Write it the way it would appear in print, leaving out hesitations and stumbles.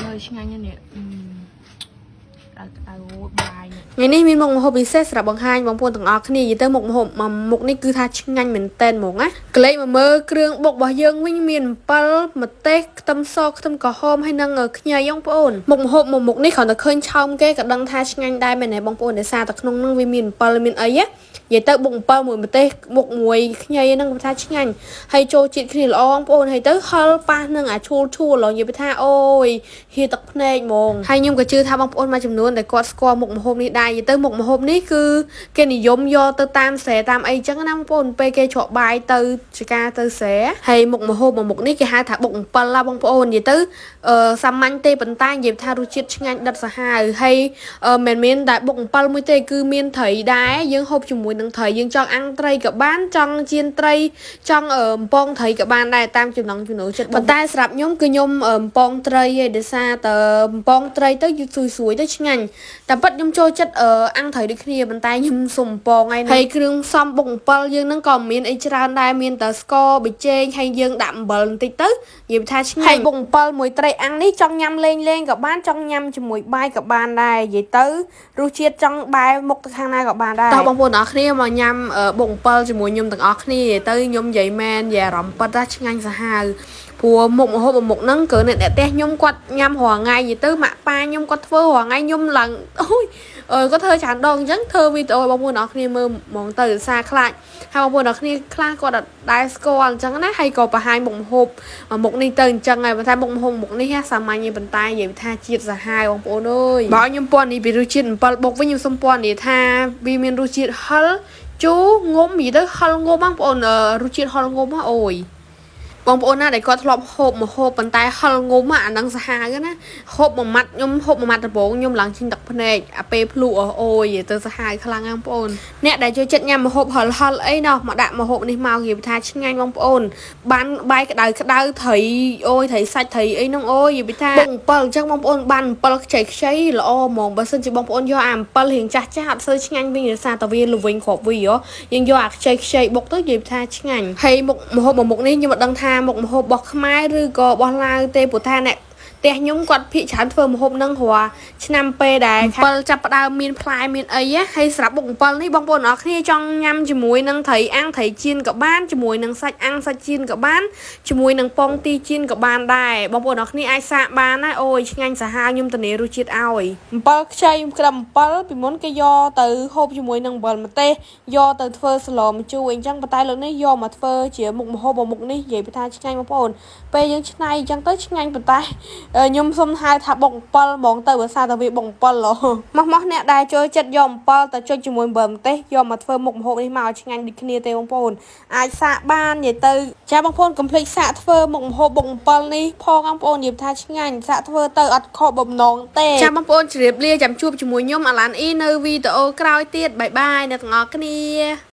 ហើយឆ្ងាញ់ណាស់នេះអឺក្តៅក្តៅអូយបាយនេះ ថ្ងៃនេះមានមុខម្ហូបពិសេសសម្រាប់បង្ហាញបងប្អូនទាំងអស់គ្នានិយាយទៅមុខម្ហូបមួយមុខនេះគឺថាឆ្ងាញ់មែនតែនហ្មងណាក្លេកមកមើលគ្រឿងបុករបស់យើងវិញមានអំពិលម្ទេសខ្ទឹមសខ្ទឹមក្រហមហើយនិងខ្ញីបងប្អូនមុខម្ហូបមួយមុខនេះគ្រាន់តែឃើញឆោមគេក៏ដឹងថាឆ្ងាញ់ដែរមែនទេបងប្អូនដោយសារតែក្នុងហ្នឹងវាមានអំពិលមានអីណានិយាយទៅបុកអំពិលមួយម្ទេសបុកមួយខ្ញីហ្នឹងគេថាឆ្ងាញ់ហើយចូលជាតិគ្នាល្អបងប្អូនហើយទៅហឹលប៉ះនឹងអាឈួលឈួលឡងនិយាយទៅថាអូយហៀទឹកភ្នែកហ្មងហើយខ្ញុំក៏ជឿថាបងប្អូនមួយចំនួនដែលគាត់ស្គាល់មុខម្ហូបនេះដែរនិយាយទៅមុខម្ហូបនេះគឺគេនិយមយកទៅតាមស្រែតាមអីចឹងណាបងប្អូនពេលគេជ្រក់បាយទៅចការទៅស្រែហើយមុខម្ហូបមួយមុខនេះគេហៅថាបុកអំពិលឡាបងប្អូននិយាយទៅអឺសាមញ្ញទេប៉ុន្តែនិយាយថារសជាតិឆ្ងាញ់ដិតសាហាវហើយមិនមែនតែបុកអំពិលមួយទេគឺមានត្រីដែរយើងហូបជាមួយនឹងត្រីយើងចង់អាំងត្រីក៏បានចង់ចៀនត្រីចង់អំពងត្រីក៏បានដែរតាមចំណង់ចំណូលចិត្តប៉ុន្តែសម្រាប់ខ្ញុំគឺខ្ញុំអំពងត្រីឯងដោយសារតែអំពងត្រីទៅយូរស្រួយៗទៅឆ្ងាញ់តែពិតខ្ញុំចូលចិត្តអាំងត្រីដូចគ្នាប៉ុន្តែខ្ញុំសុំអំពងឯងហើយគ្រឿងផ្សំបុកអំពិលយើងហ្នឹងក៏មានអីច្រើនដែរមានតែស្ករប៊ីចេងហើយយើងដាក់អំបិលបន្តិចទៅនិយាយថាឆ្ងាញ់ហើយបុកអំពិលមួយត្រីអាំងនេះចង់ញ៉ាំលេងលេងក៏បានចង់ញ៉ាំជាមួយបាយក៏បានដែរនិយាយទៅរសជាតិចង់បែរមុខទៅខាងណាក៏បានដែរតោះបងប្អូនទាំងអស់គ្នាមកញ៉ាំបុកអំពិលជាមួយខ្ញុំទាំងអស់គ្នាទៅខ្ញុំនិយាយមែននិយាយអារម្មណ៍ពិតថាឆ្ងាញ់សាហាវព្រោះមុខម្ហូបមួយមុខហ្នឹងគឺអ្នកផ្ទះខ្ញុំគាត់ញ៉ាំរាល់ថ្ងៃនិយាយទៅម៉ាក់ប៉ាខ្ញុំគាត់ធ្វើរាល់ថ្ងៃខ្ញុំឡើងអូយអឺគាត់ធ្វើច្រើនដងអញ្ចឹងធ្វើវីដេអូឲ្យបងប្អូនទាំងអស់គ្នាមើលហ្មងទៅសារខ្លាចហើយបងប្អូនទាំងអស់គ្នាខ្លះគាត់អត់ដែលស្គាល់អញ្ចឹងណាហើយក៏បង្ហាញមុខម្ហូបមួយមុខនេះទៅអញ្ចឹងហើយប៉ុន្តែមុខម្ហូបមុខនេះសាមញ្ញទេប៉ុន្តែនិយាយថាជាតិសាហាវបងប្អូនអើយបើឲ្យខ្ញុំពណ៌នេះពីរសជាតិអំពិលបុកវិញខ្ញុំសុំពណ៌នេះថាវាមានរសជាតិហឹរជូរងំនិយាយទៅហឹរងំបងប្អូនរសជាតិហឹរងំហ៎អូយបងប្អូនណាដែលគាត់ធ្លាប់ហូបម្ហូបប៉ុន្តែហឹរងំអាហ្នឹងសាហាវណាហូបមួយម៉ាត់ខ្ញុំហូបមួយម៉ាត់ដំបូងខ្ញុំឡើងឈិញទឹកភ្នែកអាពេលភ្លក់អូយទៅសាហាវខ្លាំងណាស់បងប្អូនអ្នកដែលចូលចិត្តញ៉ាំម្ហូបហឹរហឹរអីណោះមកដាក់ម្ហូបនេះមកនិយាយថាឆ្ងាញ់បងប្អូនបានបាយក្តៅក្តៅត្រីអូយត្រីសាច់ត្រីអីហ្នឹងអូយនិយាយថាបុកអំពិលអញ្ចឹងបងប្អូនបានអំពិលខ្ចីខ្ចីល្អហ្មងបើសិនជាបងប្អូនយកអាអំពិលរៀងចាស់ចាស់អត់សូវឆ្ងាញ់វិញដោយសារតែវាល្វីងគ្រាប់វីហ៎យើងយកអាខ្ចីខ្ចីបុកទៅនិយាយថាឆ្ងាញ់ហើយមុខម្ហូបមួយមុខនេះខ្ញុំមិនដឹងថាមុខម្ហូបរបស់ខ្មែរឬក៏របស់ឡាវទេព្រោះថាអ្នកផ្ទះខ្ញុំគាត់ភាកច្រើនធ្វើម្ហូបហ្នឹងរាល់ឆ្នាំពេលដែលអំពិលចាប់ផ្ដើមមានផ្លែមានអីណាហើយសម្រាប់បុកអំពិលនេះបងប្អូនអរគ្នាចង់ញ៉ាំជាមួយនឹងត្រីអាំងត្រីចៀនក៏បានជាមួយនឹងសាច់អាំងសាច់ចៀនក៏បានជាមួយនឹងពងទីចៀនក៏បានដែរបងប្អូនអរគ្នាអាចសាកបានណាអូយឆ្ងាញ់សាហាវខ្ញុំធានារសជាតិឲ្យអំពិលខ្ចីក្របអំពិលពីមុនគេយកទៅហូបជាមួយនឹងអំបិលម្ទេសយកទៅធ្វើស្លម្ជូរអីចឹងប៉ុន្តែលើកនេះយកមកធ្វើជាមុខម្ហូបមួយមុខនេះនិយាយពីថាឆ្ងាញ់បងប្អូនពេលយើងឆ្នៃអញ្ចឹងទៅឆ្ងាញ់ប៉ុន្តែខ្ញុំសុំហៅថាបុកអំពិលហ្មងទៅបើសារតែវាបុកអំពិលហ៎មកមកអ្នកដែលចូលចិត្តយកអំពិលទៅចុចជាមួយអំបិលម្ទេសយកមកធ្វើមុខម្ហូបនេះមកឲ្យឆ្ងាញ់ដូចគ្នាទេបងប្អូនអាចសាកបាននិយាយទៅចាបងប្អូនកុំភ្លេចសាកធ្វើមុខម្ហូបបុកអំពិលនេះផងបងប្អូននិយាយថាឆ្ងាញ់សាកធ្វើទៅអត់ខកបំណងទេចាបងប្អូនជម្រាបលាចាំជួបជាមួយខ្ញុំអាឡានអ៊ីនៅវីដេអូក្រោយទៀត bye bye អ្នកទាំងអស់គ្នា។